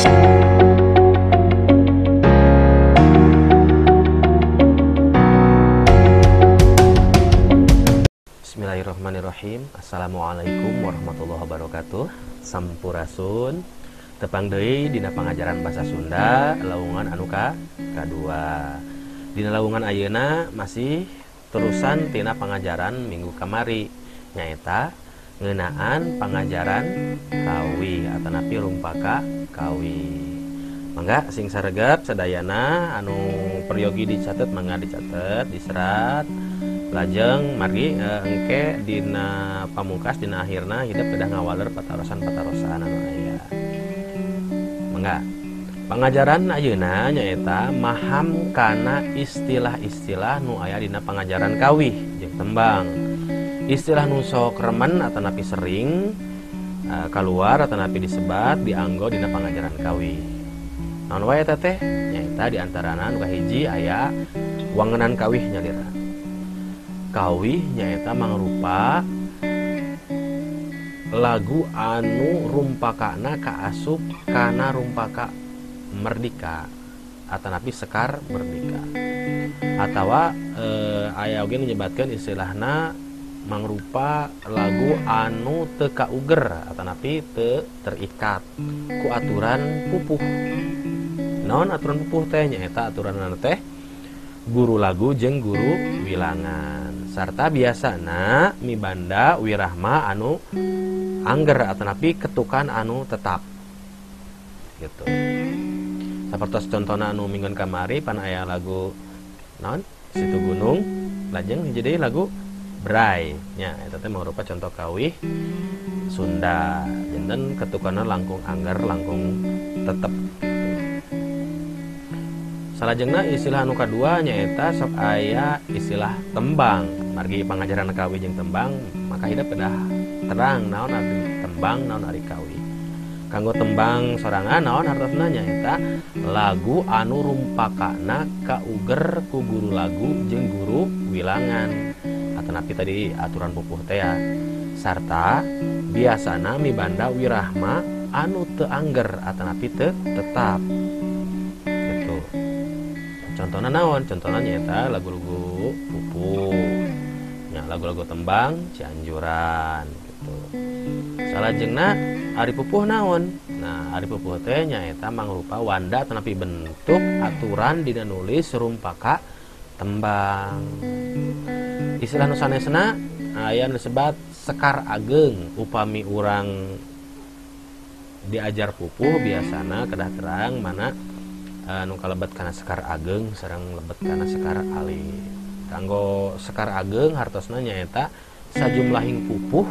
Bismillahirrahmanirrahim. Assalamualaikum warahmatullahi wabarakatuh. Sampurasun. Tepang deui dina pangajaran bahasa Sunda lawungan anu kadua. Dina lawungan ayeuna masih terusan tina pangajaran minggu kamari, nyaeta ngeunaan pangajaran kawih atanapi rumpaka kawih. Mangga sing saregep sadayana anu peryogi dicatet mangga dicatet diserat. Lajeng margi engke dina pamungkas dina akhirna hidep kedah ngawaler patarosan-patarosan anu aya. Mangga pangajaran ayeuna nyaeta maham kana istilah-istilah nu aya dina pangajaran kawih jeung tembang. Istilah nu sok remen atanapi sering kaluar atanapi disebat dianggo dina pangajaran kawih. Naon wae eta teh? Nyaeta di antarana nu kahiji aya wangenan kawih nyalira. Kawih nyaeta mangrupa lagu anu rumpakana kaasup kana rumpaka merdika atanapi sekar merdika, atawa aya oge nyebatkeun istilahna mangrupa lagu anu teu kauger atanapi teu terikat ku aturan pupuh. Naon aturan pupuh teh? Nyaeta aturanna teh guru lagu jeung guru wilangan, sarta biasana mibanda wirahma anu angger atanapi ketukan anu tetap gitu. Sapertos contona anu minggon kamari pan aya lagu naon Situ Gunung, lajeng hiji deui lagu Bray nya, eta teh mangrupa contoh kawih Sunda, janten ketukanna langkung angger langkung tetep. Salajengna istilah anu kadua nyaeta sok aya istilah tembang. Margi pangajaran kawih jeung tembang maka hidep kedah terang naon ari tembang naon ari kawih. Kanggo tembang sorangan naon hartosna nyaeta lagu anu rumpakana kauger ku guru lagu jeung guru wilangan atanapi tadi aturan pupuh teh ya. Sarta biasana mibanda wirahma anu teu angger atanapi teu tetap gitu. Contohna naon? Contohna nyaeta lagu-lagu pupuh nya, lagu-lagu tembang Cianjuran gitu. Salajengna ari pupuh naon? Nah, ari pupuh teh nyaeta mangrupa wanda atanapi bentuk aturan dina nulis rumpaka tembang. Istilah nu sanesna aya nu disebat sekar ageng. Upami urang diajar pupuh biasana kedah terang mana nu kalebet kana sekar ageng sareng lebet kana sekar alit. Kanggo sekar ageng hartosna nyaeta sajumlahing pupuh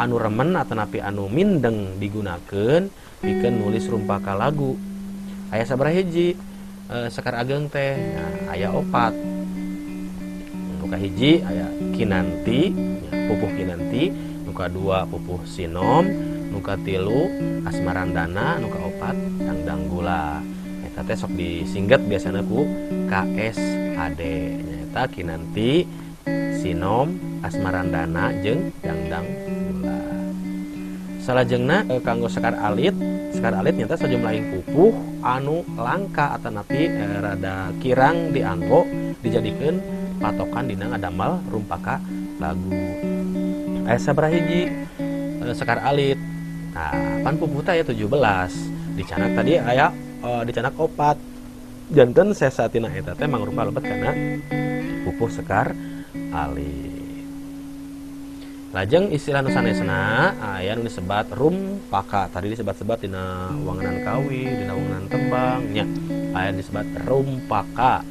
anu remen atanapi anu mindeng digunakeun pikeun nulis rumpaka lagu. Aya sabaraha hiji sekar ageng teh? Nah, aya opat. Nu kahiji aya kinanti, pupuh kinanti, nu kadua pupuh sinom, nu katilu asmarandana, nu kaopat dangdang gula. Eta teh sok disingget biasana ku KSAD, nyaeta kinanti, sinom, asmarandana jeung dangdang gula. Salajengna kanggo sekar alit, sekar alit nyaeta sajumlahing pupuh anu langka atanapi rada kirang dianggo dijadikeun patokan dina ngadamel rumpaka lagu. Aya sabaraha hiji sekar alit? Nah, pan pupuh teh aya 17. Dicanak tadi aya dicanak opat. Janten sesa tina eta teh mangrupa lebet kana pupuh sekar alit. Lajeng istilah nu sanesna aya nu disebat rumpaka. Tadi disebat-sebat dina wangenan kawih, dina wangenan tembang nya. Aya disebat rumpaka.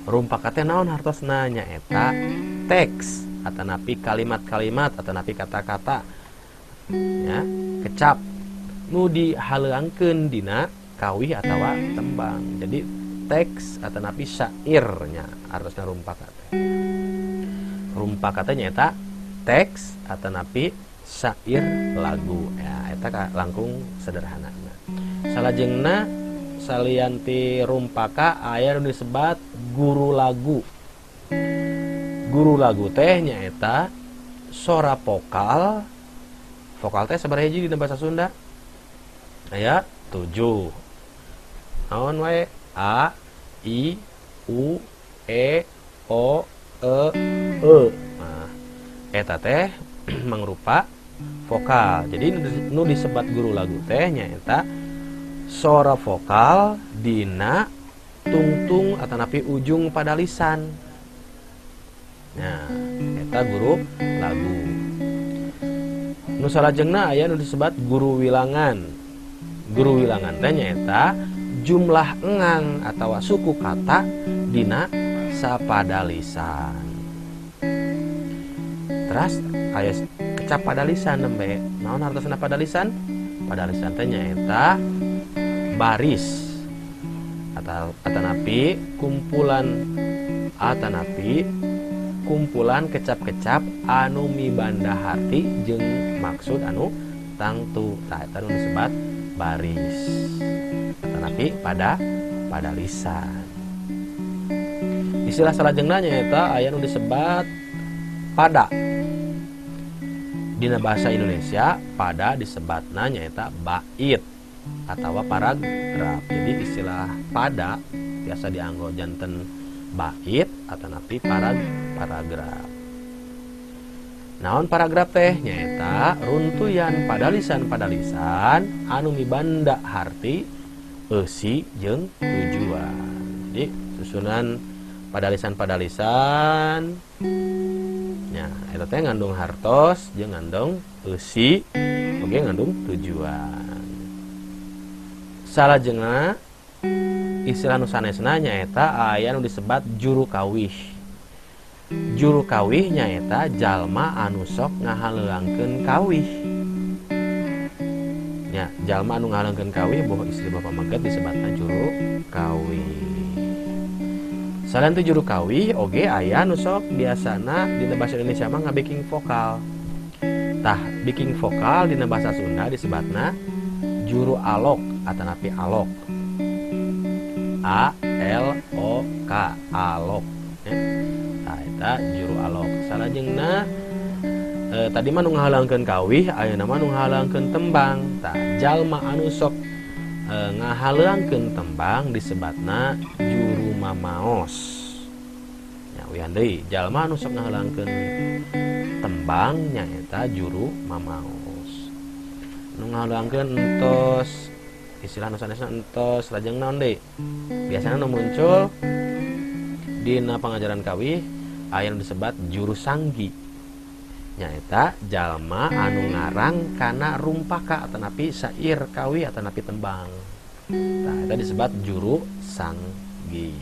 Rumpaka teh naon hartosna? Nyaeta teks atanapi kalimat-kalimat atanapi kata-kata nya, kecap nu dihaleuangkeun dina kawih atawa tembang. Jadi teks atanapi syairnya hartosna rumpaka teh. Rumpaka teh nyaeta teks atanapi syair lagu ya, eta langkung sederhana. Salajengna salian ti rumpaka aya nu disebat guru lagu. Guru lagu teh nyaeta sora vokal. Vokal teh sabaraha hiji dina bahasa Sunda? Aya 7. Naon wae? A, I, U, E, O, E, E. Nah, eta teh mangrupa vokal. Jadi nu disebat guru lagu teh nyaeta sora vokal dina tungtung atanapi ujung pada lisan. Nah, eta guru lagu. Nu salajengna aya nu disebat guru wilangan. Guru wilangan teh nyaeta jumlah engang atawa suku kata dina sapadalisan. Teras aya kecap padalisan nembe. Naon hartosna padalisan? Padalisan teh nyaeta baris atau atanapi kumpulan kecap-kecap anu mibanda harti jeung maksud anu tangtu. Tah eta nu disebat baris atanapi padalisan. Istilah salajengna nyaeta aya nu disebat pada. Dina bahasa Indonesia pada disebatna nyaeta bait atawa paragraf. Jadi istilah pada biasa dianggo janten bait atanapi paragraf. Naon paragraf teh? Nyaeta runtuyan padalisan-padalisan anu mibanda harti eusi jeung tujuan. Jadi susunan padalisan-padalisan nya eta teh ngandung hartos jeung ngandung eusi oge ngandung tujuan. Salajengna istilah nu sanesna nyaeta aya nu disebat juru kawih. Juru kawih nyaeta jalma anu sok ngahaleuangkeun kawih. Nya, jalma anu ngahaleuangkeun kawih boh istri bapak pameget disebatna juru kawih. Salain tu juru kawih oge aya nu sok biasana dina bahasa Indonesia mah ngabaking vokal. Tah, baking vokal dina bahasa Sunda disebatna juru alok atanapi alok. A L O K, alok. Tah eta juru alok. Salajengna tadi mah nu ngahalangkeun kawih, ayeuna mah nu ngahalangkeun tembang. Tah jalma anu sok ngahalangkeun tembang disebatna juru mamaos. Nya uyan deui, jalma anu sok ngahalangkeun tembang nyaeta juru mamaos. Nu ngahalangkeun entos istilah nu sanesna entos lajeng naon deui? Biasana nu muncul dina pangajaran kawih aya nu disebat juru sanggi. Nyaeta jalma anu ngarang kana rumpaka atanapi sair kawih atanapi tembang. Tah eta disebat juru sanggi.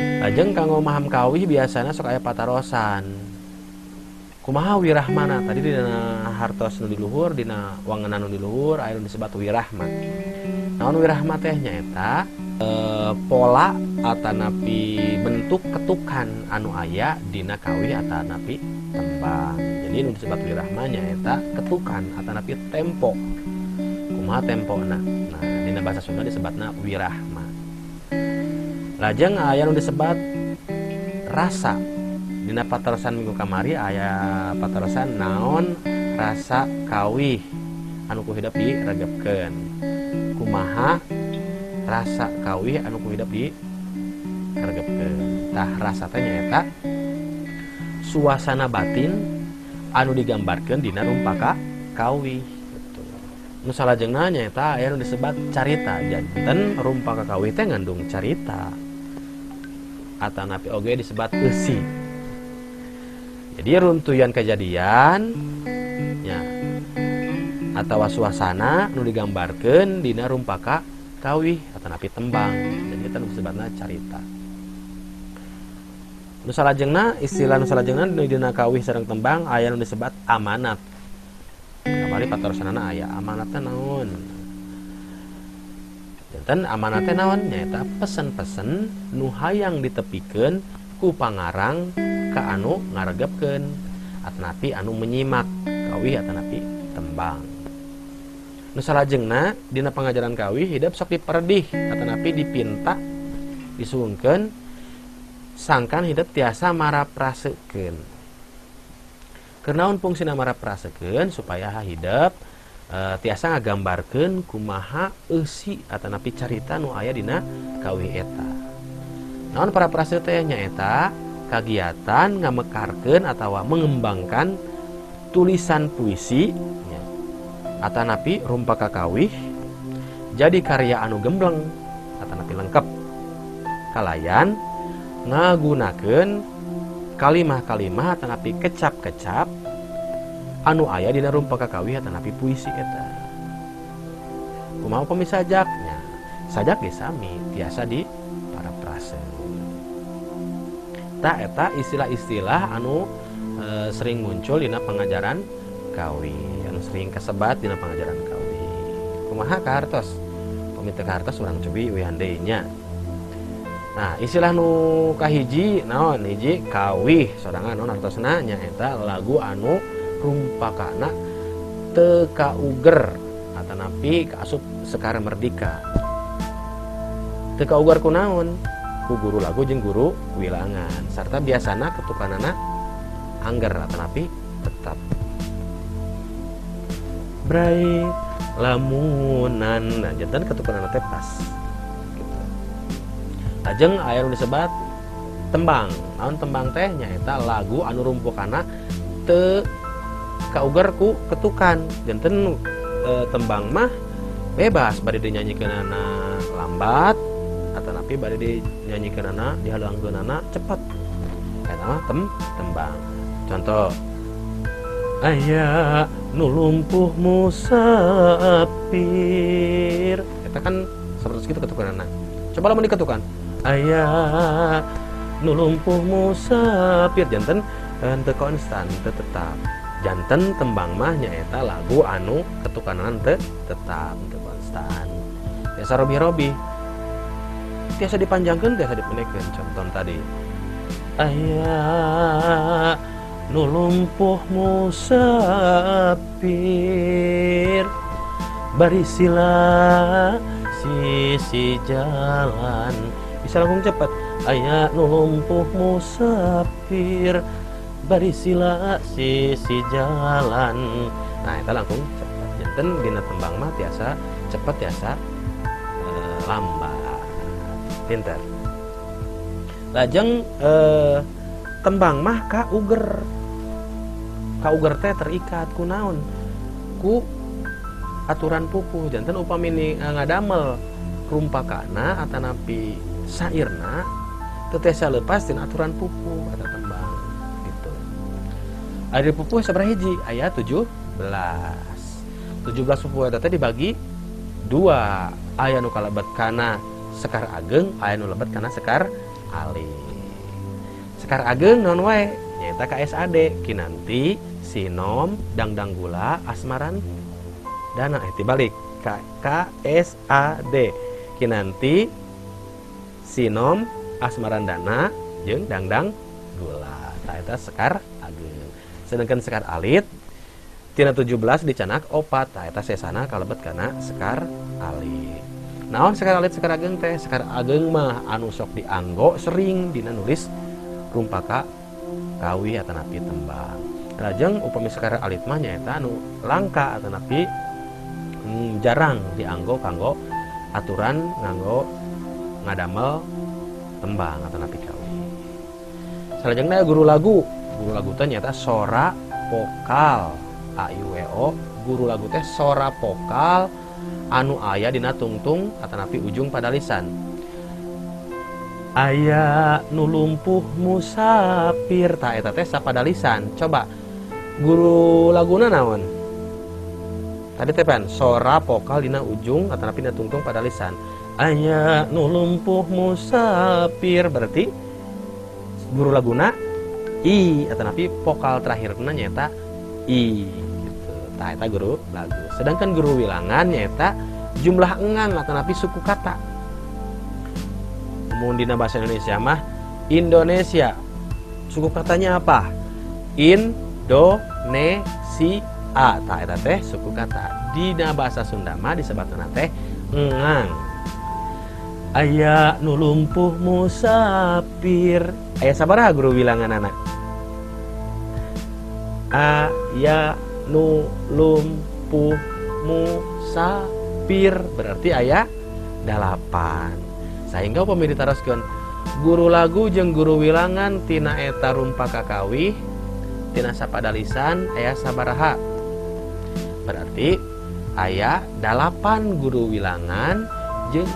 Lajeng kanggo maham kawih biasana sok aya patarosan. Kumaha wirahmana? Tadi dina hartos nu di luhur, dina wangenan nu di luhur aya nu disebat wirahma. Naon wirahma teh? Nyaeta pola atanapi bentuk ketukan anu aya dina kawih atanapi tembang. Jadi nu disebat wirahma nyaeta ketukan atanapi tempo. Kumaha tempona? Nah, dina bahasa Sunda disebatna wirahma. Lajeng aya nu disebat rasa. Dina patarosan minggu kamari aya patarosan naon rasa kawih anu ku hidep diregepkeun. Kumaha rasa kawih anu ku hidep diregepkeun? Tah rasa teh nyaeta suasana batin anu digambarkeun dina rumpaka kawih gitu. Nu salajengna nyaeta aya nu disebat carita. Janten rumpaka kawih teh ngandung carita atanapi oge disebat eusi. Jadi runtuyan kejadian nya atawa suasana nu digambarkeun dina rumpaka kawih atanapi tembang. Jadi eta nu disebutna carita. Nu salajengna istilah nu salajengna dina kawih sareng tembang aya nu disebat amanat. Kamari patarosanana aya amanatna naon? Janten amanatna naon? Nyaeta pesen-pesen nu hayang ditepikeun ku pangarang ka anu ngaregepkeun atanapi anu menyimak kawih atanapi tembang. Nu salajengna dina pangajaran kawih hidep sok diperdih atanapi dipinta disuhunkeun sangkan hidep tiasa maraprasekeun. Kunaon fungsina maraprasekeun? Supaya hidep Tiasa ngagambarkeun kumaha eusi atanapi carita nu aya dina kawih eta. Naon parafrase teh nyaeta kagiatan ngamekarkeun atawa mengembangkan tulisan puisi nya atanapi rumpaka kawih jadi karya anu gembleng atanapi lengkap kalayan ngagunakeun kalimah-kalimah atanapi kecap-kecap anu aya dina rumpaka kawih atanapi puisi eta. Kumaha upami sajaknya? Sajak ge sami tiasa di parafrase. Tah eta istilah-istilah anu sering muncul dina pengajaran kawih, anu sering kasebat dina pengajaran kawih. Kumaha kahartos? Upami teu kahartos urang cobi uihan deui nya. Nah, istilah nu kahiji naon? Hiji kawih sorangan naon hartosna nyaeta lagu anu rumpakana teu kauger atanapi kaasup Sekar Merdika. Teu kauger ku naon? Ku guru lagu jeung guru wilangan sarta biasana ketukanana angger atanapi tetap. Brai lamunan, nah janten ketukanana teh pas gitu. Lajeng aya nu disebat tembang. Naon tembang teh nyaeta lagu anu rumpukana teu kauger ku ketukan. Janten tembang mah bebas bade dinyanyikeunana lambat atanapi bade dinyanyikeunana dihalangkeunana cepat. Eta mah tembang. Contoh, aya nu lumpuh musafir. Eta kan seperti kitu ketukanana. Coba lamun diketukan, aya nu lumpuh musafir, janten henteu konstan, teu tetap. Janten tembang mah nyaeta lagu anu ketukanan teu tetap, teu konstan. Tiasa robih-robih, tiasa dipanjangkeun, tiasa dipendekkeun. Contoh tadi, aya nu lumpuh musafir bari sila sisi jalan. Bisa langsung cepat, aya nu lumpuh musafir bari sila sisi jalan. Nah, eta langsung cepat. Janten dina tembang mah tiasa cepat tiasa lambat. Pinter. Lajeng tembang mah kauger. Kauger teh terikat ku naon? Ku aturan pupuh. Janten upami ngadamel rumpakana atanapi sairna teu tiasa leupas tina aturan pupuh atau tembang gitu. Ari pupuh sabaraha hiji? Aya 17. 17 pupuh eta teh dibagi dua. Aya nu kalebet kana Sekar Ageng, aya nu lebet kana Sekar Alit. Sekar Ageng naon wae? Nyaeta KSAD, Kinanti, Sinom, Dangdang Gula, Asmaran, Dana. Dibalik KSAD, Kinanti, Sinom, Asmaran Dana, jeung Dangdang Gula. Tah eta Sekar Ageng. Sedangkan Sekar Alit tina 17 dicanak 4. Tah eta sesana kalebet kana Sekar Alit. Naon Sekar Alit Sekar Ageng teh? Sekar Ageng mah anu sok dianggo sering dina nulis rumpaka kawih atanapi tembang. Lajeng upami Sekar Alit mah nyaeta anu langka atanapi jarang dianggo kanggo aturan nganggo ngadamel tembang atanapi kawih. Salajengna guru lagu. Guru lagu teh nyaeta sora vokal. A I U E O. Guru lagu teh sora vokal anu aya dina tungtung atanapi ujung padalisan. Aya nu lumpuh musafir, tah eta teh sapadalisan. Coba guru laguna naon? Tadi teh pan sora vokal dina ujung atanapi dina tungtung padalisan. Aya nu lumpuh musafir berarti guru laguna i atanapi vokal terakhirna nyaeta i gitu. Tah eta guru lagu. Sedangkan guru wilangan nyaeta jumlah engang atanapi suku kata. Mun dina bahasa Indonesia mah Indonesia suku katanya apa? Indonesia. Tah eta teh suku kata. Dina bahasa Sunda mah disebatna teh engang. Aya nu lumpuh musafir. Aya sabaraha guru wilanganana? Aya nu lumpuh musafir, berarti aya 8. Sehingga upami ditaroskeun guru lagu jeung guru wilangan tina eta rumpaka kawih tina sapadalisan aya sabaraha, berarti aya 8 guru wilangan jeung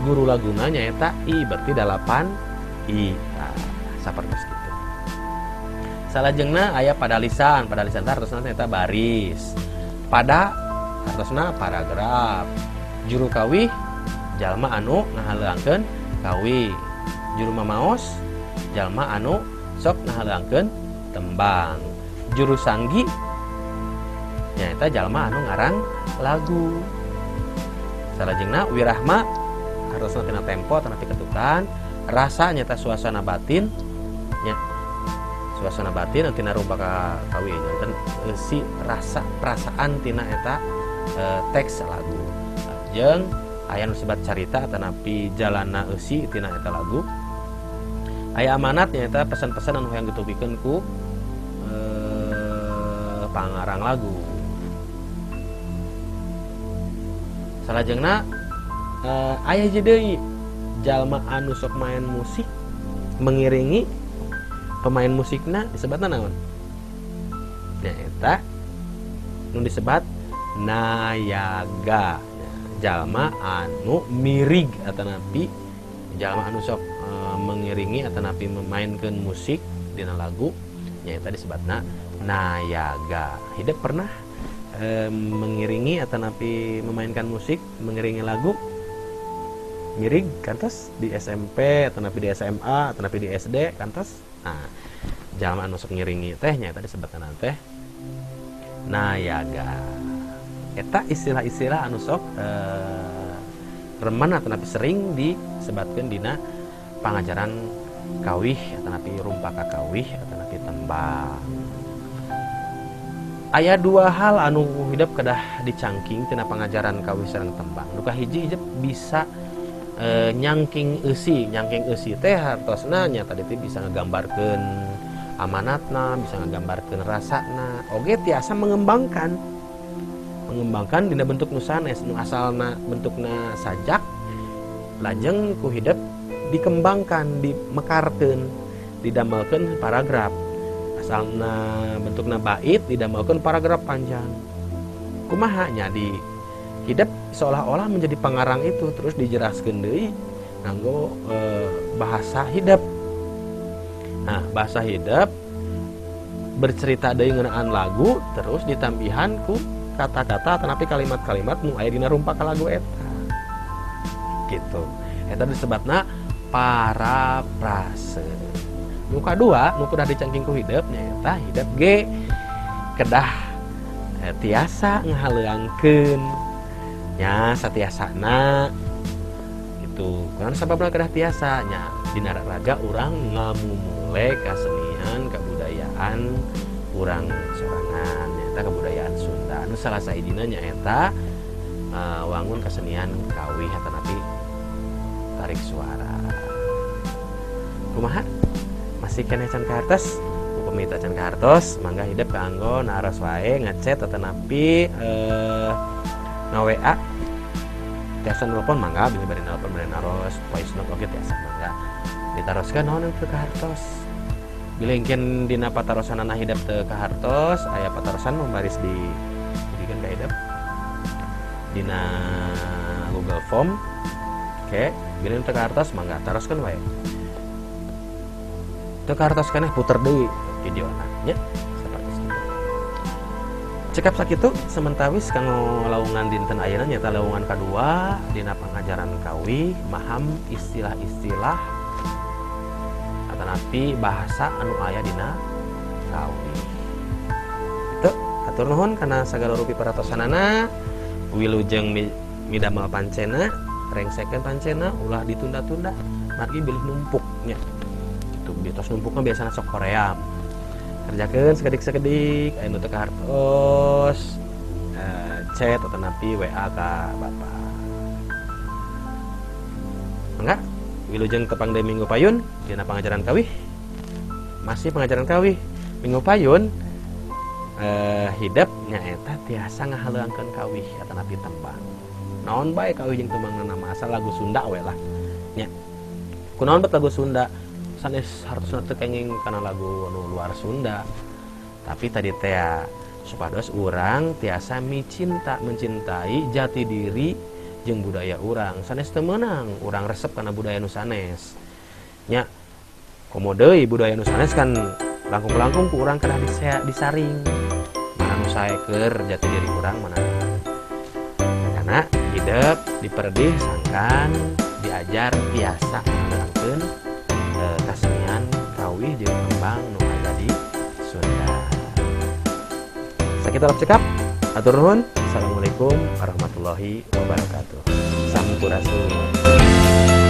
guru laguna nyaeta i, berarti 8 i. Nah, sapertos kitu. Salajengna aya padalisan, padalisan teh hartosna nyaeta baris, pada hartosna paragraf, juru kawih jalma anu ngahaleuangkeun kawih, juru mamaos jalma anu sok ngahaleuangkeun tembang, juru sanggi nyaeta jalma anu ngarang lagu. Salajengna wirahma hartosna tina tempo atanapi ketukan, rasa nyata suasana batin nya, suasana batin tina rumpaka kawih janten si rasa perasaan tina eta teks lagu. Jeung aya nu sebat carita atanapi jalana eusi tina eta lagu. Aya amanat nyaeta pesan-pesan anu hayang ditupikeun ku pangarang lagu. Salajengna aya deui jalma anu sok main musik mengiringi pemain musikna disebutna naon? Nyaeta nu disebat nayaga, jalma anu mirig atanapi jalma anu sok mengiringi atanapi memainkan musik dina lagu nyaeta disebutna nayaga. Hidup pernah mengiringi atanapi memainkan musik, mengiringi lagu mirig kantos di SMP atanapi di SMA atanapi di SD kantos. Nah, jalma anu sok ngiringi teh nyaeta disebutna teh nayaga. Eta istilah-istilah anu sok remen atanapi sering disebatkeun dina pangajaran kawih atanapi rumpaka kawih atanapi tembang. Aya dua hal anu hidep kedah dicangking tina pangajaran kawih sareng tembang. Nu kahiji hidep bisa nyangking eusi, nyangking eusi teh hartosna nya tadi teh bisa ngagambarkeun amanatna, bisa ngagambarkeun rasana, oge tiasa mengembangkan dina bentuk nu sanes, nu asalna bentukna sajak lajeng ku hidep dikembangkan, dimekarkeun, didamelkeun paragraf. Asalna bentukna bait didamelkeun paragraf panjang. Kumaha nya di hidep seolah-olah menjadi pangarang itu, terus dijelaskeun deui nganggo bahasa hidep. Nah, bahasa hidep bercerita deui ngeunaan lagu terus ditambihan ku kata-kata atanapi kalimat-kalimat nu aya dina rumpaka lagu eta. Gitu. Eta disebutna parafrase. Nu kadua nu kudah dicangking ku hidep nyaeta hidep ge kedah tiasa ngahaleuangkeun nya satiasana gitu. Kunaon sababna kedah tiasa nya dina raga urang ngamumule kasenian kabudayaan urang sorangan nyaeta kebudayaan Sunda. Anu salah sahijina nyaeta wangun kesenian kawih atanapi tarik suara. Kumaha? Masih keneh can kahartos? Upami can kahartos, mangga hidep kanggo naros wae ngechat atanapi nga-WA. Tiasa nelpon mangga, bilih bari nelpon bari naros, voice note oge tiasa mangga. Ditaroskeun naon teu kahartos. Bilih engken dina patarosanana hidep teu kahartos, aya patarosan nu baris dibikeun ka hidep dina Google Form. Oke, bilih teu kahartos mangga taroskeun wae. Teu kahartos keneh puter deui videona nya. Sapertos kitu. Cekap sakitu sementawis kanggo laungan dinten ayeuna nyaeta laungan kadua dina pangajaran kawih maham istilah-istilah atanapi bahasa anu aya dina kawih. Itu hatur nuhun kana sagala rupi perhatosanana, wilujeng midamel pancena, rengsekeun pancena ulah ditunda-tunda margi bilih numpuk nya. Kitu tos numpukna biasana sok hoream. Kerjakeun sekedik-sekedik aya nu teu kahartos chat atanapi WA ka bapak. Mangga wilujeng tepang deui minggu payun dina pangajaran kawih. Masih pengajaran kawih minggu payun Hidep nyaeta tiasa ngahaleuangkeun kawih atanapi tembang. Naon bae kawih jeung tembangna mah asal lagu Sunda we lah nya. Kunaon bet lagu Sunda? Sanes hartosna teu kenging kana lagu anu luar Sunda. Tapi tadi teh supados urang tiasa micinta, mencintai jati diri jeung budaya urang. Sanes teu meunang urang resep kana budaya nu sanes. Nya komo deui budaya nu sanes kan langkung-langkung ku urang kedah disaring. Mana nu sae keur jati diri urang mana. Karena hidep diperdih sangkan diajar tiasa ngahaleuangkeun kasenian kawih jeung tembang nu aya di Sunda. Sakitu cekap, hatur nuhun. Assalamualaikum warahmatullahi wabarakatuh. Sampurasun.